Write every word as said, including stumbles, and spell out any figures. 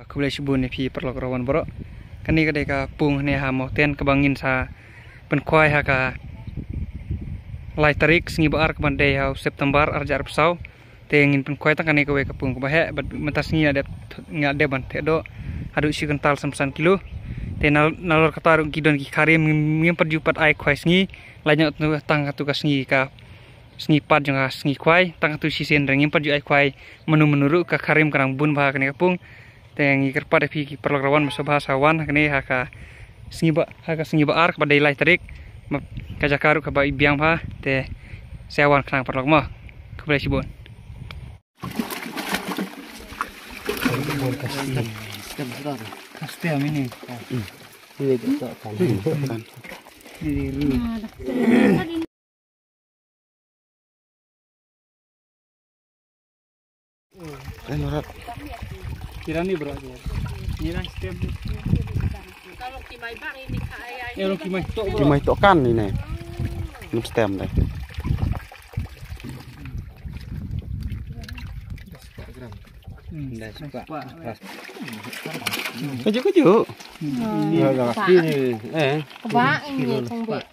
Khublei shibun ïa phi paralok rawan baroh. Kane ka dei ka pung hangne ha Mawten kaba ngin sa pynkhwai ha ka lai tarik sngi ba ar kaba dei ha u September arhajar arphew saw. Te ngin pynkhwai tang kane kawei ka pung kaba heh bad mynta sngi nga dep nga dep ban theh doh haduh shi kwintal san phew san kilo. Te na nalor kata ruh ki don ki kharim ngim ngim pat ju pat ai khwai sngi. Lait noh tang katu ka sngi ka sngi pat jong ka sngi khwai tang katu shisien re ngim pat ju ai khwai mano mano ruh ka kharim ka dang bun bha kane ka pung. Te ngi kyrpad ïa phi ki paralok rawan ba sngewbha sa wan ha kane ha ka sngi ba ha ka sngi ba ar kaba dei lai tarik. Ka jaka ruh kaba i biang bha te sa wan khnang paralok mo. Khublei shibun. Kastem ini. Ini. Kan rat. Kirani bro. Ni nang stem. Kalau kimai bang ini kaya. Eh, orang kimai tok bro. Kimai tok kan ini. Mun stem deh. Dah suka. Kaju kaju. Ini ada kaki ni. Eh. Kebak ini tong bek.